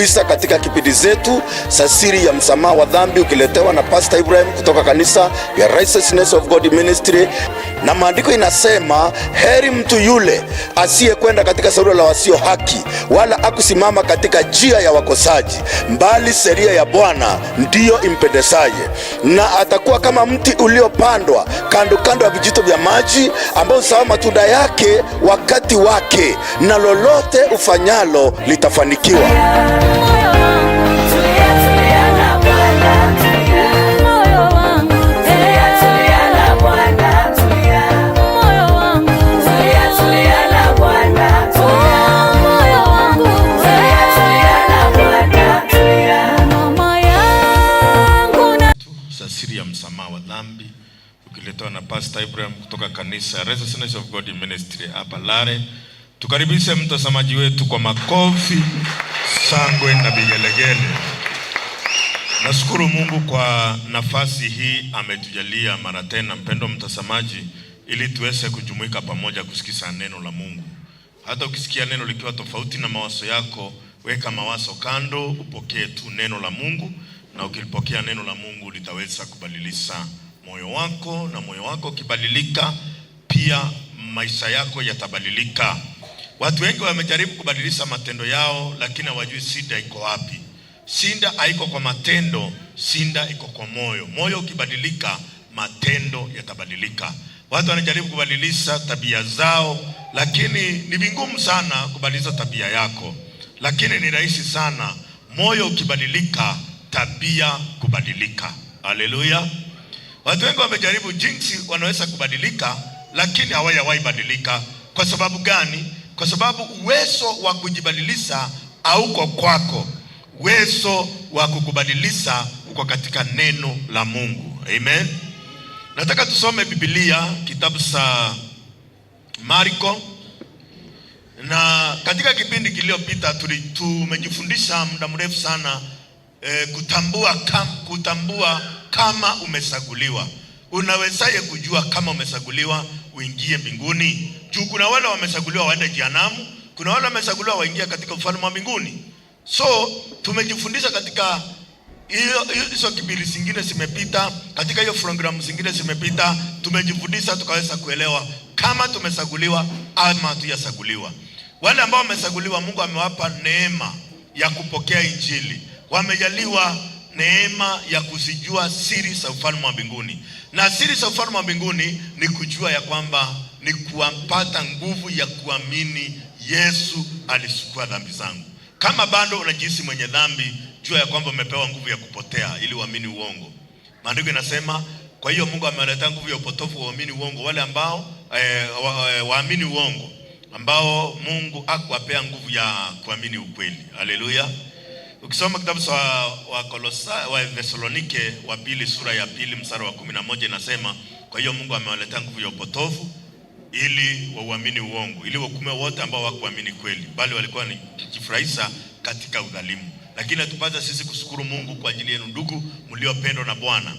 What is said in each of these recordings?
Tunakukaribisha katika kipindi zetu za siri ya msamaha wa dhambi, ukiletewa na Pastor Ibrahim kutoka kanisa ya Righteousness of God Ministry. Na maandiko inasema heri mtu yule asiyekwenda katika shauri la wasio haki, wala akusimama katika njia ya wakosaji, bali sheria ya Bwana ndiyo impendezaye, na atakuwa kama mti uliopandwa kando kando ya vijito vya maji, ambao huzaa matunda yake wakati wake, na lolote ufanyalo litafanikiwa. Moyo wangu Tulia, tulia na Bwana, tulia. Moyo wangu Tulia, tulia na Bwana, tulia. Moyo wangu Tulia, tulia na Bwana, tulia. Moyo wangu Tulia, tulia na Bwana, tulia. Mama yangu na za siri ya msamaha wa dhambi ukiletewa na Pastor Ibrahim kutoka kanisa ya Righteousness of God Ministry hapa Lare. Tukaribishe mtazamaji wetu kwa makofi, shangwe na vigelegele. Nashukuru Mungu kwa nafasi hii ametujalia mara tena, mpendo mtazamaji, ili tuweze kujumuika pamoja kusikiza neno la Mungu. Hata ukisikia neno likiwa tofauti na mawazo yako, weka mawazo kando, upokee tu neno la Mungu, na ukilipokea neno la Mungu litaweza kubadilisha moyo wako, na moyo wako ukibadilika, pia maisha yako yatabadilika. Watu wengi wamejaribu kubadilisha matendo yao, lakini hawajui shida iko wapi. Shida haiko kwa matendo, shida iko kwa moyo. Moyo ukibadilika, matendo yatabadilika. Watu wanajaribu kubadilisha tabia zao, lakini ni vigumu sana kubadilisha tabia yako, lakini ni rahisi sana moyo ukibadilika, tabia kubadilika. Haleluya! Watu wengi wamejaribu jinsi wanaweza kubadilika, lakini hawajawahi badilika. Kwa sababu gani? Kwa sababu uwezo wa kujibadilisha hauko kwako. Uwezo wa kukubadilisha uko katika neno la Mungu. Amen. Nataka tusome Biblia, kitabu cha Marko, na katika kipindi kiliyopita tumejifundisha muda mrefu sana kutambua kama umechaguliwa. Unawezaje kujua kama umechaguliwa uingie mbinguni? Juu kuna wale wamechaguliwa waende jehanamu, kuna wale wamechaguliwa waingie katika ufalme wa mbinguni. So tumejifundisha katika hizo kipindi zingine zimepita, katika hiyo programu zingine zimepita, tumejifundisha tukaweza kuelewa kama tumechaguliwa ama hatujachaguliwa. Wale ambao wamechaguliwa, Mungu amewapa neema ya kupokea Injili, wamejaliwa neema ya kuzijua siri za ufalme wa mbinguni, na siri za ufalme wa mbinguni ni kujua ya kwamba ni kuwapata nguvu ya kuamini Yesu alichukua dhambi zangu. Kama bado unajihisi mwenye dhambi, jua ya kwamba umepewa nguvu ya kupotea ili uamini uongo. Maandiko inasema, kwa hiyo Mungu amewaletea nguvu ya upotofu waamini uongo, wale ambao waamini uongo ambao Mungu hakuwapea nguvu ya kuamini ukweli. Haleluya. Ukisoma kitabu cha wa Thesalonike wa pili sura ya pili mstari wa 11 inasema, kwa hiyo Mungu amewaletea nguvu ya upotofu ili wauamini uongo, ili wahukumiwe wote ambao hawakuamini kweli, bali walikuwa ni kujifurahisha katika udhalimu. Lakini atupasa sisi kushukuru Mungu kwa ajili yenu ndugu mliopendwa na Bwana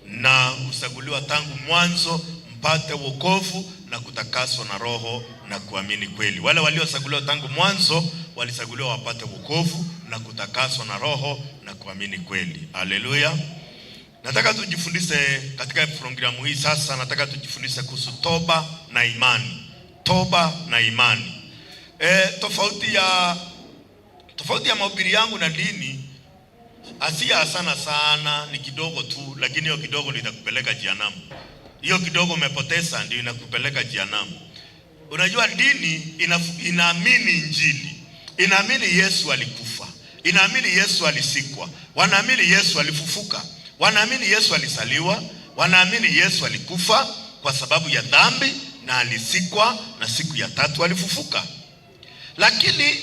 na kuchaguliwa tangu mwanzo mpate wokovu na kutakaswa na Roho na kuamini kweli. Wale waliochaguliwa tangu mwanzo walichaguliwa wapate wokovu na kutakaswa na Roho na kuamini kweli. Haleluya. Nataka tujifundishe katika programu hii sasa, nataka tujifundishe kuhusu toba na imani. Toba na imani. Tofauti ya mahubiri yangu na dini asia sana sana ni kidogo tu, lakini hiyo kidogo ndio itakupeleka jehanamu. Hiyo kidogo umepoteza ndio inakupeleka jehanamu. Unajua dini inaamini Injili, inaamini Yesu alikufa, inaamini Yesu alizikwa, wanaamini Yesu alifufuka, wanaamini Yesu alizaliwa, wanaamini Yesu alikufa kwa sababu ya dhambi na alizikwa na siku ya tatu alifufuka. Lakini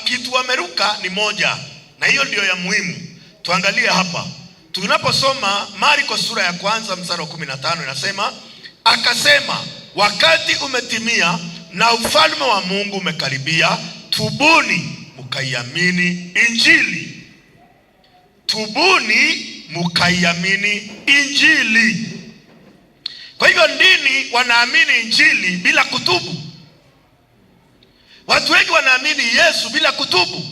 kitu wameruka ni moja, na hiyo ndio ya muhimu. Tuangalie hapa tunaposoma Marko sura ya kwanza mstari wa 15 inasema, akasema wakati umetimia na ufalme wa Mungu umekaribia, tubuni mkaiamini Injili. Tubuni mkaiamini Injili. Kwa hivyo dini wanaamini Injili bila kutubu. Watu wengi wanaamini Yesu bila kutubu.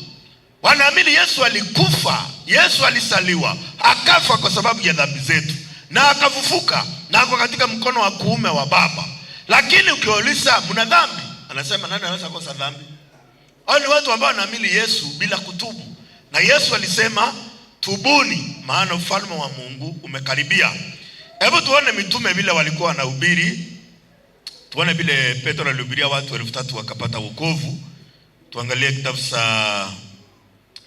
Wanaamini Yesu alikufa, Yesu alisaliwa, akafa kwa sababu ya dhambi zetu na akafufuka na ako katika mkono wa kuume wa Baba. Lakini ukiwauliza mna dhambi, anasema nani anaweza kosa dhambi? Hao ni watu ambao wanaamini Yesu bila kutubu, na Yesu alisema tubuni, maana ufalme wa Mungu umekaribia. Hebu tuone mitume vile walikuwa wanahubiri, tuone vile Petro alihubiria watu 3,000 wakapata wokovu. Tuangalie kitabu cha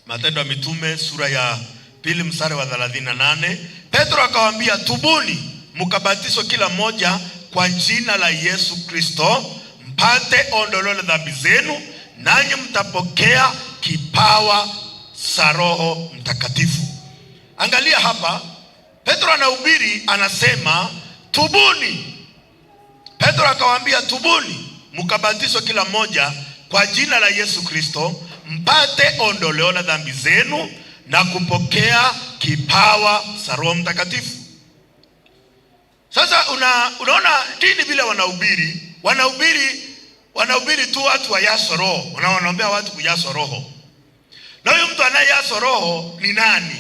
Matendo ya Mitume sura ya 2 mstari wa 38. Petro akawaambia, tubuni mkabatizwe kila mmoja kwa jina la Yesu Kristo mpate ondoleo la dhambi zenu, nanyi mtapokea kipawa cha Roho Mtakatifu. Angalia hapa, Petro anahubiri, anasema tubuni. Petro akawaambia, tubuni mkabatizwe kila mmoja kwa jina la Yesu Kristo mpate ondoleo la dhambi zenu na kupokea kipawa cha Roho Mtakatifu. Sasa unaona dini vile wanahubiri, wanahubiri tu watu wajazwe Roho, wanaombea watu kujazwa Roho. Na huyu mtu anayejazwa Roho ni nani?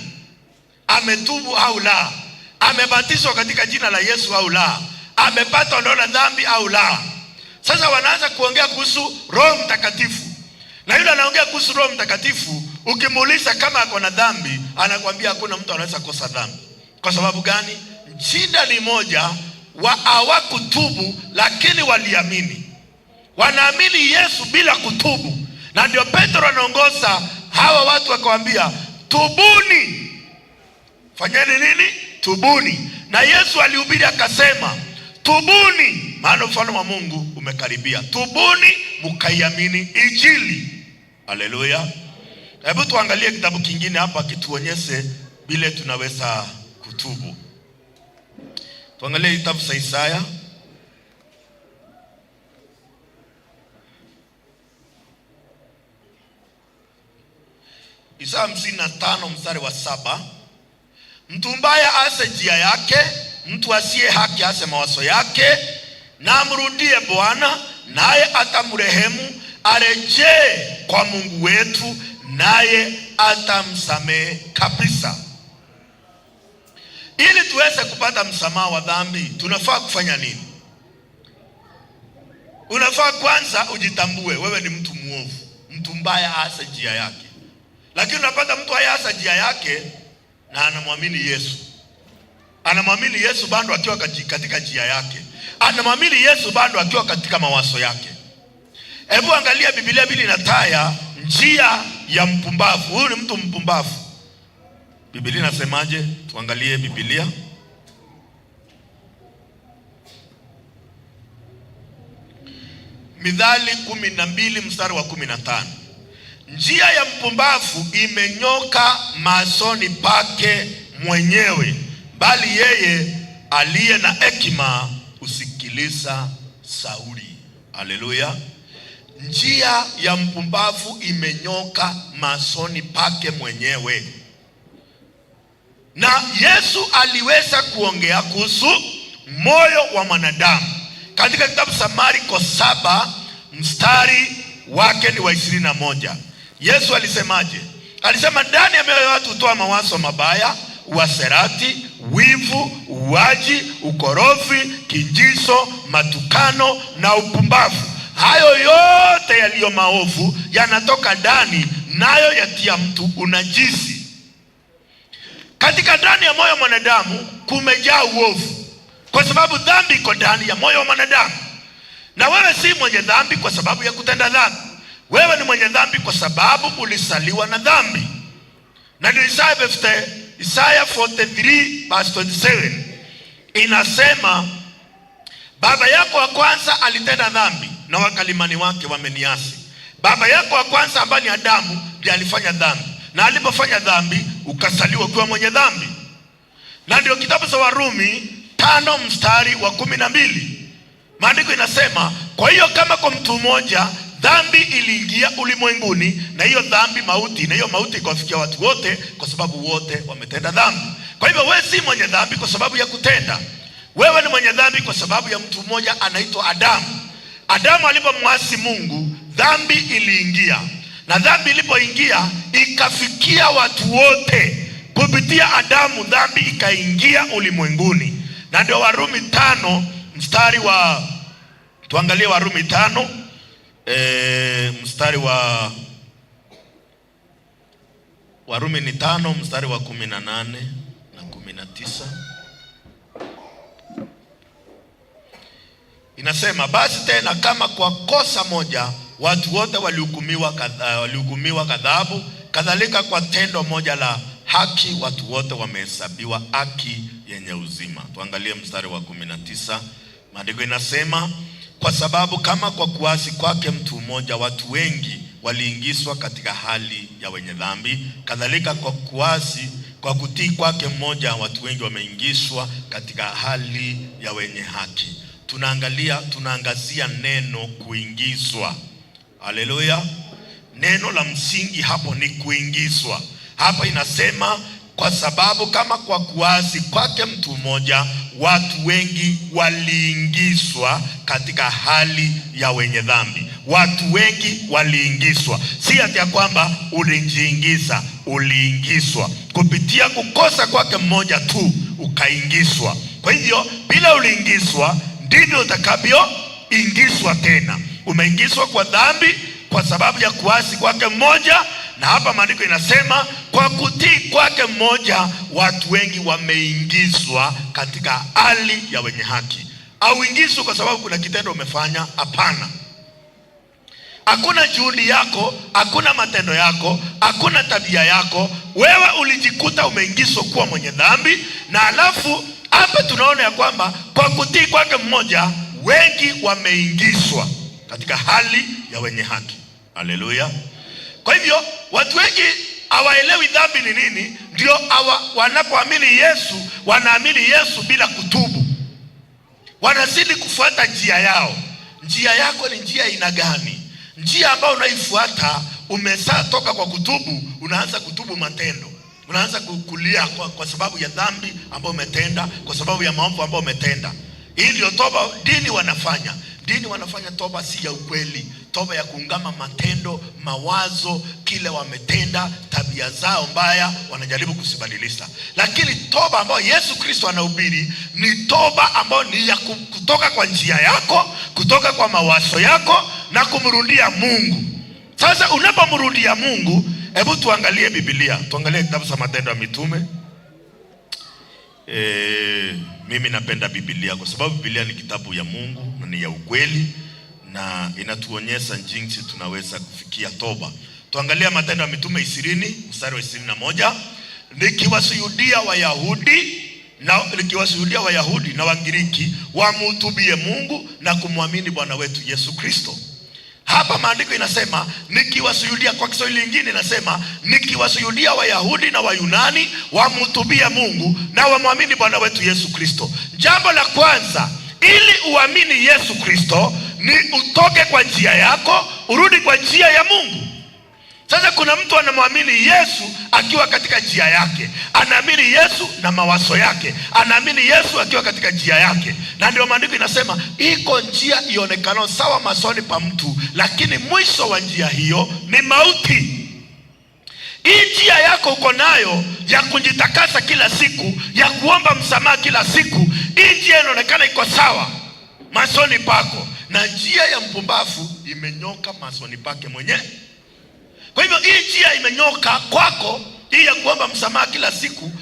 Ametubu au la? Amebatizwa katika jina la Yesu au la? Amepata ondoleo la dhambi au la? Sasa wanaanza kuongea kuhusu Roho Mtakatifu. Na yule anaongea kuhusu Roho Mtakatifu, ukimuuliza kama ako na dhambi, anakuambia hakuna mtu anaweza kosa dhambi. Kwa sababu gani? Shida ni moja, hawakutubu lakini waliamini. Wanaamini Yesu bila kutubu. Na ndio Petro anaongoza hawa watu akawaambia, tubuni. Fanyeni nini? Tubuni. Na Yesu alihubiri akasema, tubuni, maana ufalme wa Mungu umekaribia. Tubuni mkaiamini Injili. Haleluya. Hebu tuangalie kitabu kingine hapa kituonyeshe vile tunaweza kutubu. Tuangalie kitabu cha Isaya. Isaya 55 mstari wa 7. Mtu mbaya ase njia yake, mtu asiye haki ase mawazo yake, na amrudie Bwana naye atamrehemu, arejee kwa Mungu wetu naye atamsamehe kabisa. Ili tuweze kupata msamaha wa dhambi, tunafaa kufanya nini? Unafaa kwanza ujitambue wewe ni mtu muovu, mtu mbaya ase njia yake. Lakini unapata mtu haya njia yake na anamwamini Yesu. Anamwamini Yesu bado akiwa katika njia yake. Anamwamini Yesu bado akiwa katika mawazo yake. Hebu angalia Biblia vile inataya njia ya mpumbavu. Huyu ni mtu mpumbavu. Biblia inasemaje? Tuangalie Biblia. Mithali 12 mstari wa 15. Njia ya mpumbavu imenyoka machoni pake mwenyewe, bali yeye aliye na hekima husikiliza shauri. Haleluya. Njia ya mpumbavu imenyoka machoni pake mwenyewe. Na Yesu aliweza kuongea kuhusu moyo wa mwanadamu katika kitabu cha Marko 7 mstari wake ni wa 21. Yesu alisemaje? Alisema ndani ya mioyo ya watu hutoa mawazo mabaya, uasherati, wivu, uuaji, ukorofi, kijiso, matukano na upumbavu. Hayo yote yaliyo maovu yanatoka ndani, nayo yatia mtu unajisi. Katika ndani ya moyo wa mwanadamu kumejaa uovu, kwa sababu dhambi iko ndani ya moyo wa mwanadamu. Na wewe si mwenye dhambi kwa sababu ya kutenda dhambi. Wewe ni mwenye dhambi kwa sababu ulisaliwa na dhambi. Na ndio Isaya 43 verse 27 inasema, baba yako wa kwanza alitenda dhambi na wakalimani wake wameniasi. Baba yako wa kwanza ambaye ni Adamu ndiye alifanya dhambi, na alipofanya dhambi ukasaliwa kuwa mwenye dhambi. Na ndio kitabu cha Warumi 5 mstari wa 12 maandiko inasema, kwa hiyo kama kwa mtu mmoja dhambi iliingia ulimwenguni, na hiyo dhambi mauti, na hiyo mauti ikawafikia watu wote, kwa sababu wote wametenda dhambi. Kwa hivyo wewe si mwenye dhambi kwa sababu ya kutenda. Wewe ni mwenye dhambi kwa sababu ya mtu mmoja anaitwa Adamu. Adamu alipomwasi Mungu, dhambi iliingia. Na dhambi ilipoingia ikafikia watu wote kupitia Adamu, dhambi ikaingia ulimwenguni. Na ndio Warumi 5 mstari wa, tuangalie Warumi 5 mstari wa, Warumi ni 5 mstari wa 18 na 19. Inasema, basi tena kama kwa kosa moja watu wote walihukumiwa ghadhabu, kadhalika kwa tendo moja la haki watu wote wamehesabiwa haki yenye uzima. Tuangalie mstari wa 19. Maandiko inasema, kwa sababu kama kwa kuasi kwake mtu mmoja watu wengi waliingizwa katika hali ya wenye dhambi, kadhalika kwa kuasi, kwa kutii kwake mmoja watu wengi wameingizwa katika hali ya wenye haki. Tunaangazia neno kuingizwa. Haleluya. Neno la msingi hapo ni kuingizwa. Hapa inasema kwa sababu kama kwa kuasi kwake mtu mmoja watu wengi waliingizwa katika hali ya wenye dhambi. Watu wengi waliingizwa. Si ati ya kwamba ulijiingiza, uliingizwa kupitia kukosa kwake mmoja tu ukaingizwa. Kwa hivyo bila uliingizwa ndivyo utakavyoingizwa tena. Umeingizwa kwa dhambi kwa sababu ya kuasi kwake mmoja, na hapa maandiko inasema kwa kutii kwake mmoja watu wengi wameingizwa katika hali ya wenye haki. Hauingizwi kwa sababu kuna kitendo umefanya, hapana. Hakuna juhudi yako, hakuna matendo yako, hakuna tabia yako. Wewe ulijikuta umeingizwa kuwa mwenye dhambi, na alafu hapa tunaona ya kwamba kwa kutii kwake mmoja wengi wameingizwa katika hali ya wenye haki. Haleluya. Kwa hivyo watu wengi hawaelewi dhambi ni nini, ndio wanapoamini Yesu wanaamini Yesu bila kutubu. Wanazidi kufuata njia yao. Njia yako ni njia aina gani? Njia ambayo unaifuata, umeshatoka kwa kutubu, unaanza kutubu matendo. Unaanza kulia kwa sababu ya dhambi ambayo umetenda, kwa sababu ya maovu ambayo umetenda. Hii ndio toba dini wanafanya. Dini wanafanya toba si ya ukweli, toba ya kuungama matendo, mawazo, kile wametenda, tabia zao mbaya wanajaribu kuzibadilisha. Lakini toba ambayo Yesu Kristo anahubiri ni toba ambayo ni ya kutoka kwa njia yako, kutoka kwa mawazo yako na kumrudia Mungu. Sasa unapomrudia Mungu, hebu tuangalie Biblia, tuangalie kitabu cha Matendo ya Mitume. Mimi napenda Biblia kwa sababu Biblia ni kitabu ya Mungu na ni ya ukweli na inatuonyesha jinsi tunaweza kufikia toba. Tuangalie Matendo ya Mitume 20 mstari wa 21. Nikiwashuhudia Wayahudi na nikiwashuhudia Wayahudi na Wagiriki wamhutubie Mungu na kumwamini Bwana wetu Yesu Kristo. Hapa maandiko inasema nikiwashuhudia, kwa Kiswahili kingine inasema nikiwashuhudia Wayahudi na Wayunani wamhutubie Mungu na wamwamini Bwana wetu Yesu Kristo. Jambo la kwanza, ili uamini Yesu Kristo ni utoke kwa njia yako urudi kwa njia ya Mungu. Sasa kuna mtu anamwamini Yesu akiwa katika njia yake, anaamini Yesu na mawazo yake, anaamini Yesu akiwa katika njia yake. Na ndio maandiko inasema iko njia ionekanayo sawa machoni pa mtu, lakini mwisho wa njia hiyo ni mauti. Hii njia yako uko nayo ya kujitakasa kila siku, ya kuomba msamaha kila siku, hii njia inaonekana iko sawa machoni pako, na njia ya mpumbavu imenyoka machoni pake mwenyewe. Kwa hivyo hii njia imenyoka kwako, hii ya kuomba msamaha kila siku.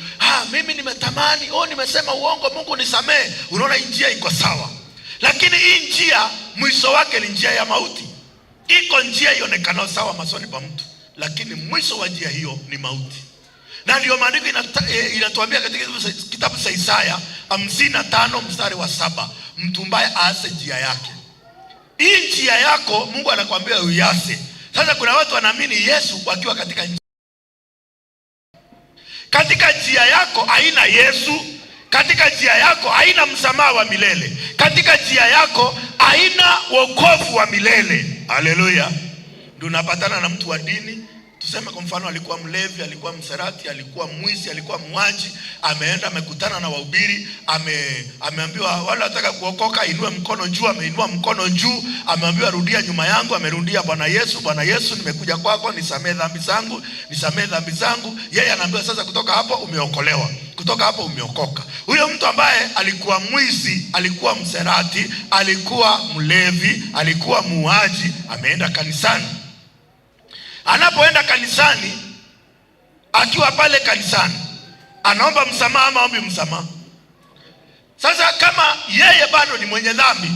Mimi nimetamani, nimesema uongo, Mungu nisamee. Unaona hii njia iko sawa. Lakini hii njia mwisho wake ni njia ya mauti. Iko njia ionekanayo sawa machoni pa mtu, lakini mwisho wa njia hiyo ni mauti. Na ndio maandiko inatuambia katika kitabu cha Isaya 55 mstari wa 7, mtu mbaya aase njia yake. Hii njia yako Mungu anakuambia uiase. Sasa kuna watu wanaamini Yesu wakiwa katika njia. Katika njia yako haina Yesu, katika njia yako haina msamaha wa milele, katika njia yako haina wokovu wa milele. Haleluya. Ndio unapatana na mtu wa dini Tuseme kwa mfano, alikuwa mlevi, alikuwa mserati, alikuwa mwizi, alikuwa mwaji. Ameenda amekutana na wahubiri, ameambiwa wale wataka kuokoka inue mkono juu, ameinua mkono juu, ameambiwa rudia nyuma yangu, amerudia, Bwana Yesu, Bwana Yesu, nimekuja kwako, nisamee dhambi zangu, nisamee dhambi zangu. Yeye anaambiwa sasa, kutoka hapo umeokolewa, kutoka hapo umeokoka. Huyo mtu ambaye alikuwa mwizi, alikuwa mserati, alikuwa mlevi, alikuwa muuaji, ameenda kanisani. Anapoenda kanisani, akiwa pale kanisani, anaomba msamaha ama ombi msamaha? Sasa kama yeye bado ni mwenye dhambi,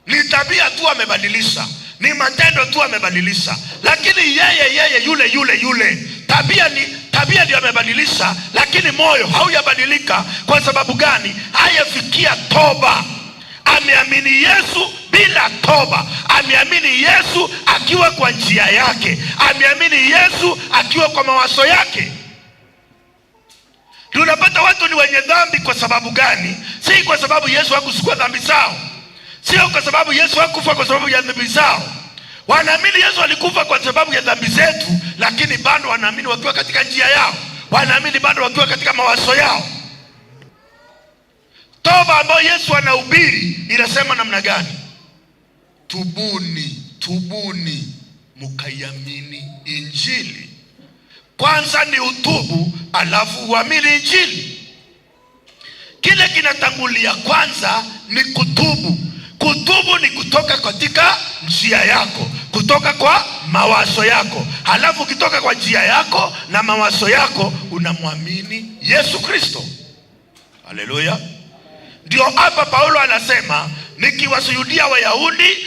ni tabia tu amebadilisha, ni matendo tu amebadilisha, lakini yeye yule yule yule. Tabia ni tabia ndio amebadilisha, lakini moyo haujabadilika. Kwa sababu gani? Hayafikia toba. Ameamini Yesu bila toba, ameamini Yesu akiwa kwa njia yake, ameamini Yesu akiwa kwa mawazo yake. Tunapata watu ni wenye dhambi kwa sababu gani? Si kwa sababu Yesu hakuchukua dhambi zao, sio kwa sababu Yesu hakufa kwa sababu ya dhambi zao. Wanaamini Yesu alikufa kwa sababu ya dhambi zetu, lakini bado wanaamini wakiwa katika njia yao, wanaamini bado wakiwa katika mawazo yao. Toba ambayo Yesu anahubiri inasema namna gani? Tubuni, tubuni mkaiamini Injili. Kwanza ni utubu, alafu uamini Injili. Kile kinatangulia kwanza ni kutubu. Kutubu ni kutoka katika njia yako, kutoka kwa mawazo yako. Halafu ukitoka kwa njia yako na mawazo yako unamwamini Yesu Kristo. Haleluya! Ndio hapa Paulo anasema nikiwashuhudia Wayahudi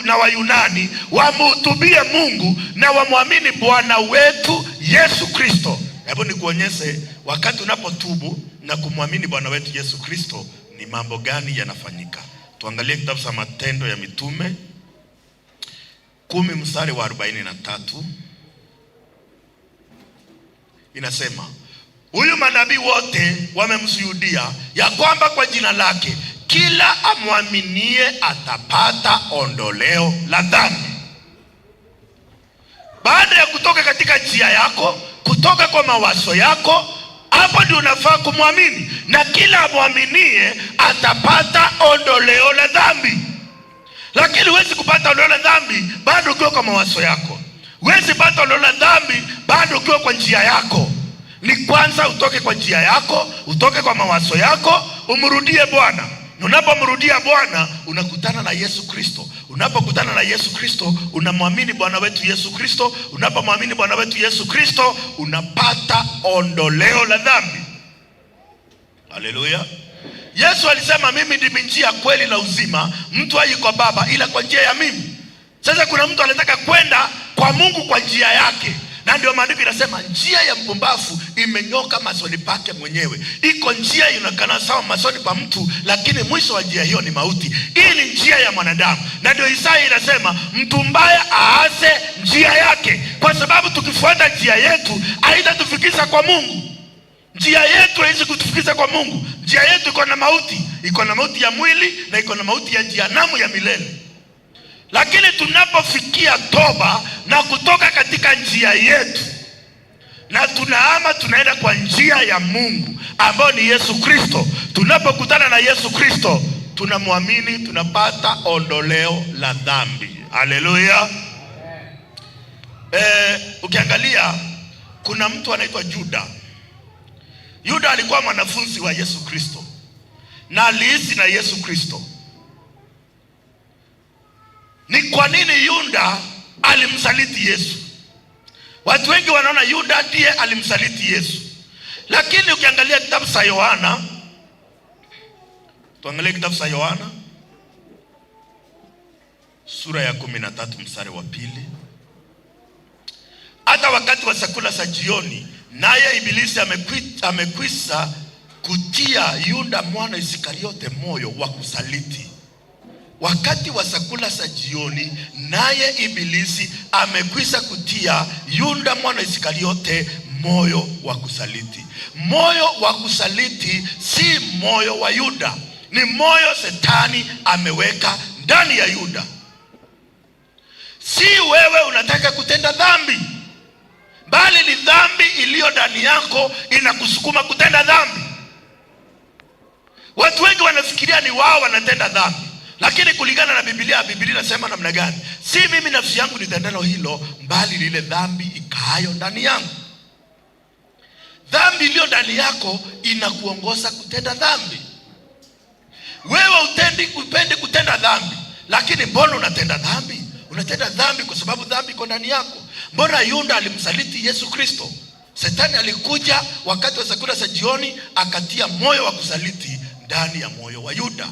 na Wayunani wamhutubie Mungu na wamwamini Bwana wetu Yesu Kristo. Hebu nikuonyeshe wakati unapotubu na kumwamini Bwana wetu Yesu Kristo ni mambo gani yanafanyika. Tuangalie kitabu cha Matendo ya Mitume 10 mstari wa 43. Inasema huyu manabii wote wamemshuhudia ya kwamba kwa jina lake kila amwaminie atapata ondoleo la dhambi. Baada ya kutoka katika njia yako, kutoka kwa mawazo yako, hapo ndio unafaa kumwamini, na kila amwaminie atapata ondoleo la dhambi. Lakini huwezi kupata ondoleo la dhambi bado ukiwa kwa mawazo yako. Huwezi pata ondoleo la dhambi bado ukiwa kwa njia yako. Ni kwanza utoke kwa njia yako, utoke kwa mawazo yako, umrudie Bwana. Unapomrudia Bwana unakutana na Yesu Kristo. Unapokutana na Yesu Kristo unamwamini Bwana wetu Yesu Kristo. Unapomwamini Bwana wetu Yesu Kristo unapata ondoleo la dhambi. Haleluya. Yesu alisema mimi ndimi njia, kweli na uzima, mtu haji kwa Baba ila kwa njia ya mimi. Sasa kuna mtu anataka kwenda kwa Mungu kwa njia yake, na ndio maandiko inasema njia ya mpumbavu imenyoka machoni pake mwenyewe. Iko njia inaonekana sawa machoni pa mtu, lakini mwisho wa njia hiyo ni mauti. Hii ni njia ya mwanadamu, na ndio Isaya inasema mtu mbaya aase njia yake, kwa sababu tukifuata njia yetu haitatufikisha kwa Mungu. Njia yetu haiwezi kutufikisha kwa Mungu. Njia yetu iko na mauti, iko na mauti ya mwili na iko na mauti ya jehanamu ya milele. Lakini tunapofikia toba na kutoka katika njia yetu na tunahama tunaenda kwa njia ya Mungu ambayo ni Yesu Kristo. Tunapokutana na Yesu Kristo tunamwamini, tunapata ondoleo la dhambi. Haleluya. Ukiangalia kuna mtu anaitwa Juda. Yuda alikuwa mwanafunzi wa Yesu Kristo na aliishi na Yesu Kristo. Ni kwa nini Yuda alimsaliti Yesu? Watu wengi wanaona Yuda ndiye alimsaliti Yesu, lakini ukiangalia kitabu cha Yohana, tuangalie kitabu cha Yohana sura ya 13 mstari wa 2. Hata wakati wa chakula cha jioni, naye Ibilisi amekwisha kutia Yuda mwana Iskariote moyo wa kusaliti. Wakati wa chakula cha jioni, naye Ibilisi amekwisha kutia Yuda mwana Iskariote moyo wa kusaliti. Moyo wa kusaliti si moyo wa Yuda, ni moyo Shetani ameweka ndani ya Yuda. Si wewe unataka kutenda dhambi. bali ni dhambi iliyo ndani yako inakusukuma kutenda dhambi. Watu wengi wanafikiria ni wao wanatenda dhambi, lakini kulingana na Biblia, Biblia inasema namna gani? Si mimi nafsi yangu nitendalo hilo, bali lile dhambi ikaayo ndani yangu. Dhambi iliyo ndani yako inakuongoza kutenda dhambi. Wewe upendi kutenda dhambi, lakini mbona unatenda dhambi? Unatenda dhambi kwa sababu dhambi iko ndani yako. Mbona Yuda alimsaliti Yesu Kristo? Shetani alikuja wakati wa chakula cha jioni, akatia moyo wa kusaliti ndani ya moyo wa Yuda,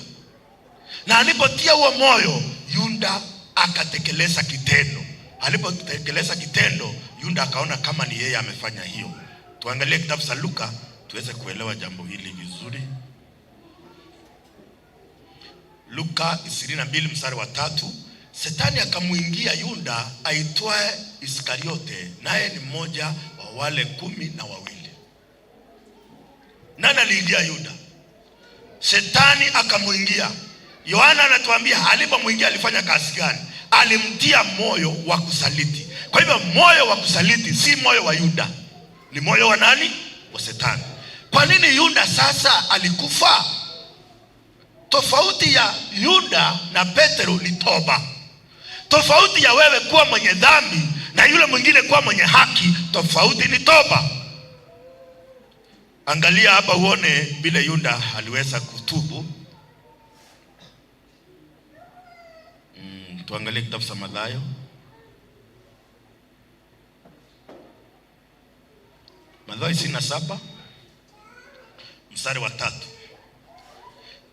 na alipotia huo moyo, Yuda akatekeleza kitendo. Alipotekeleza kitendo, Yuda akaona kama ni yeye amefanya hiyo. Tuangalie kitabu cha Luka tuweze kuelewa jambo hili vizuri. Luka 22 mstari wa 3, Shetani akamuingia Yuda aitwaye Iskariote, naye ni mmoja wa wale 12. Nani aliingia Yuda? Shetani akamuingia. Yohana anatuambia alipomuingia alifanya kazi gani? Alimtia moyo wa kusaliti. Kwa hivyo moyo wa kusaliti si moyo wa Yuda, ni moyo wa nani? Wa Shetani. Kwa nini Yuda sasa alikufa? Tofauti ya Yuda na Petro ni toba. Tofauti ya wewe kuwa mwenye dhambi na yule mwingine kuwa mwenye haki, tofauti ni toba. Angalia hapa uone vile Yuda aliweza kutubu. Tuangalie kitabu cha Mathayo. Mathayo 27 mstari wa 3.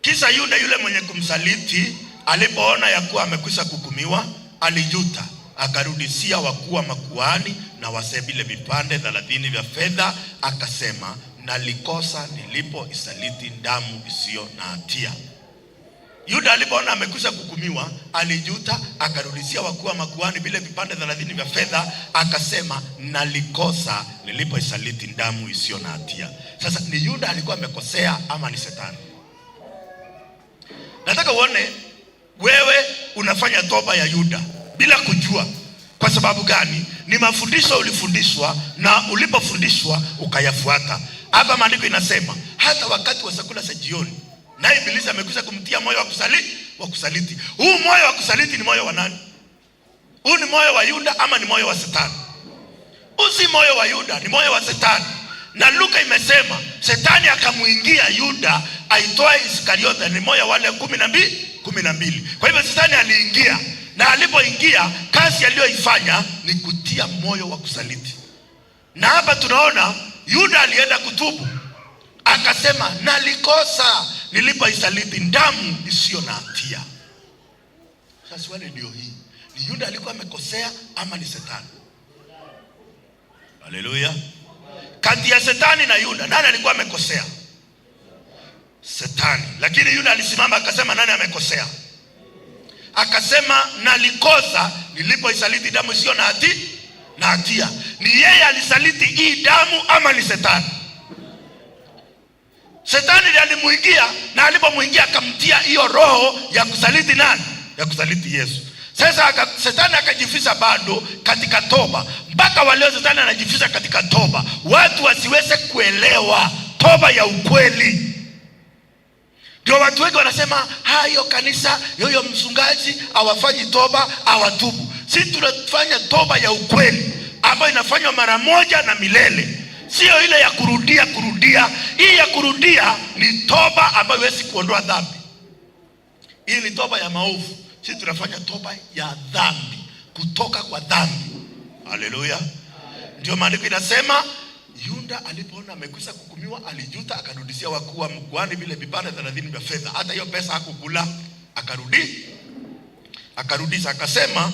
Kisha Yuda yule mwenye kumsaliti alipoona ya kuwa amekwisha kuhukumiwa, alijuta, akarudishia wakuu wa makuhani na wazee vile vipande 30 vya fedha, akasema, nalikosa nilipoisaliti damu isiyo na hatia. Yuda alipoona amekwisha kuhukumiwa, alijuta, akarudishia wakuu wa makuhani vile vipande 30 vya fedha, akasema, nalikosa nilipoisaliti damu isiyo na hatia. Sasa ni Yuda alikuwa amekosea ama ni Shetani? Nataka uone wewe unafanya toba ya Yuda bila kujua. Kwa sababu gani? Ni mafundisho ulifundishwa na ulipofundishwa ukayafuata. Hapa maandiko inasema hata wakati wa chakula cha jioni, na Ibilisi amekwisha kumtia moyo wa kusaliti. Huu moyo wa kusaliti ni moyo wa nani? Huu ni moyo wa Yuda ama ni moyo wa Shetani? Huu si moyo wa Yuda, ni moyo wa Shetani. Na Luka imesema Shetani akamuingia Yuda aitwaye Iskariote, ni moyo wale 12. Kwa hivyo Shetani aliingia, na alipoingia kazi aliyoifanya ni kutia moyo wa kusaliti. Na hapa tunaona Yuda alienda kutubu, akasema nalikosa nilipoisaliti damu isiyo na hatia. Sasa swali ndio hii, ni Yuda alikuwa amekosea ama ni Shetani? Haleluya. Kati ya Shetani na Yuda nani alikuwa amekosea? Shetani. Lakini Yuda alisimama akasema nani amekosea? Akasema nalikosa nilipoisaliti damu isiyo na hatia. Ni yeye alisaliti hii damu ama ni Shetani? Shetani ndiye alimuingia, na alipomuingia akamtia hiyo roho ya kusaliti nani? Ya kusaliti Yesu. Sasa Shetani akajificha bado katika toba. Mpaka wa leo Shetani anajificha katika toba, watu wasiweze kuelewa toba ya ukweli. Ndio watu wengi wanasema hayo kanisa, yoyo mchungaji hawafanyi toba, hawatubu. Sisi tunafanya toba ya ukweli ambayo inafanywa mara moja na milele, sio ile ya kurudia kurudia. Hii ya kurudia ni toba ambayo haiwezi kuondoa dhambi. Hii ni toba ya maovu. Sisi tunafanya toba ya dhambi, kutoka kwa dhambi. Haleluya. Ndio maandiko inasema Yuda alipoona amekwisha kuhukumiwa alijuta, akarudishia wakuu wa mkoani vile vipande 30 vya fedha. Hata hiyo pesa hakukula, akarudisha, akasema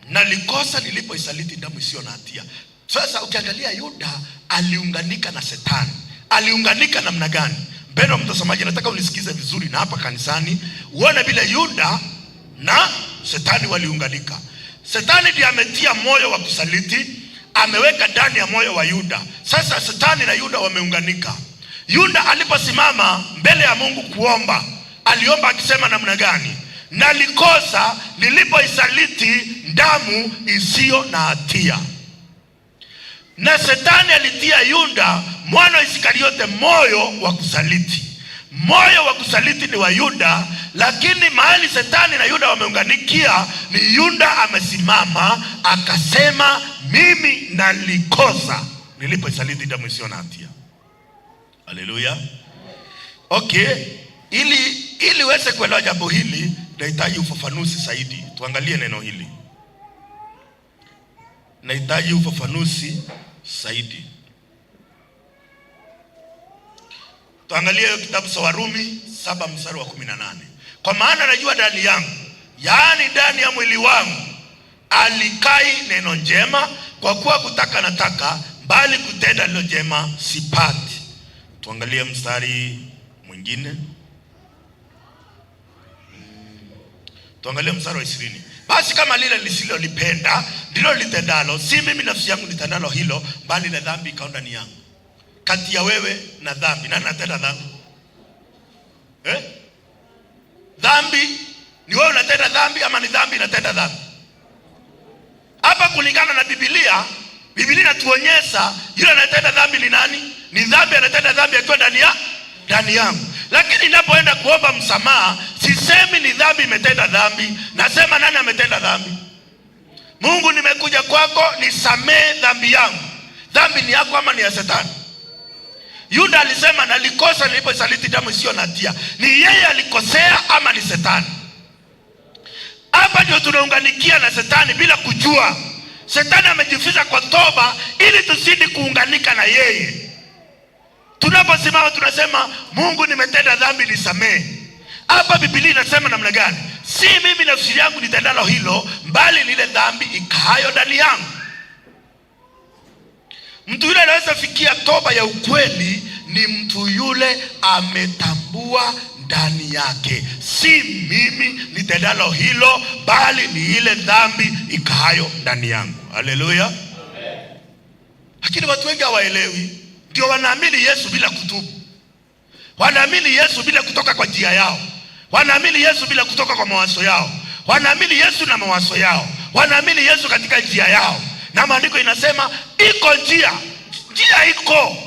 nalikosa nilipoisaliti damu isiyo na hatia. Sasa ukiangalia Yuda aliunganika na Shetani. Aliunganika namna gani? Mpendwa mtazamaji, nataka unisikize vizuri, na hapa kanisani uone vile Yuda na Shetani waliunganika. Shetani ndiye ametia moyo wa kusaliti, ameweka ndani ya moyo wa Yuda. Sasa Shetani na Yuda wameunganika. Yuda aliposimama mbele ya Mungu kuomba, aliomba akisema namna gani? Nalikosa nilipoisaliti damu isiyo na hatia. Na shetani alitia Yuda mwana wa Iskariote moyo wa kusaliti. Moyo wa kusaliti ni wa Yuda, lakini mahali shetani na Yuda wameunganikia ni Yuda amesimama akasema, mimi nalikosa nilipoisaliti damu isiyo na hatia. Haleluya! Okay, ili uweze kuelewa jambo hili nahitaji ufafanuzi zaidi. Tuangalie neno hili, nahitaji ufafanuzi zaidi. Tuangalie hiyo kitabu cha Warumi 7 mstari wa 18. Kwa maana najua ndani yangu, yaani ndani ya mwili wangu, alikai neno njema, kwa kuwa kutaka nataka, bali kutenda lilo njema sipati. Tuangalie mstari mwingine. Tuangalie mstari wa 20. Basi kama lile lisilolipenda ndilo litendalo, si mimi nafsi yangu nitendalo hilo, bali na dhambi ikawa ndani yangu. Kati ya wewe na dhambi, nani anatenda dhambi? Eh? Dhambi ni wewe unatenda dhambi ama ni dhambi inatenda dhambi? Hapa kulingana na Biblia, Biblia inatuonyesha yule anatenda dhambi ni nani? Ni dhambi anatenda dhambi akiwa ndani yangu. Lakini ninapoenda kuomba msamaha, sisemi ni dhambi imetenda dhambi, nasema nani ametenda dhambi? Mungu, nimekuja kwako, nisamee dhambi yangu. Dhambi ni yako ama ni ya shetani? Yuda alisema nalikosa niliposaliti damu isiyo na hatia. Ni yeye alikosea ama ni shetani? Hapa ndio tunaunganikia na shetani bila kujua. Shetani amejificha kwa toba ili tusidi kuunganika na yeye. Tunaposimama tunasema Mungu, nimetenda dhambi, nisamee. Hapa Biblia inasema namna gani? Si mimi nafsi yangu nitendalo hilo, bali lile dhambi ikayo ndani yangu. Mtu yule anaweza fikia toba ya ukweli ni mtu yule ametambua ndani yake, si mimi nitendalo hilo, bali ni ile dhambi ikayo ndani yangu. Haleluya! Lakini watu wengi hawaelewi, ndio wanaamini Yesu bila kutubu, wanaamini Yesu bila kutoka kwa njia yao, wanaamini Yesu bila kutoka kwa mawazo yao, wanaamini Yesu na mawazo yao, wanaamini Yesu katika njia yao. Na maandiko inasema iko njia, njia iko.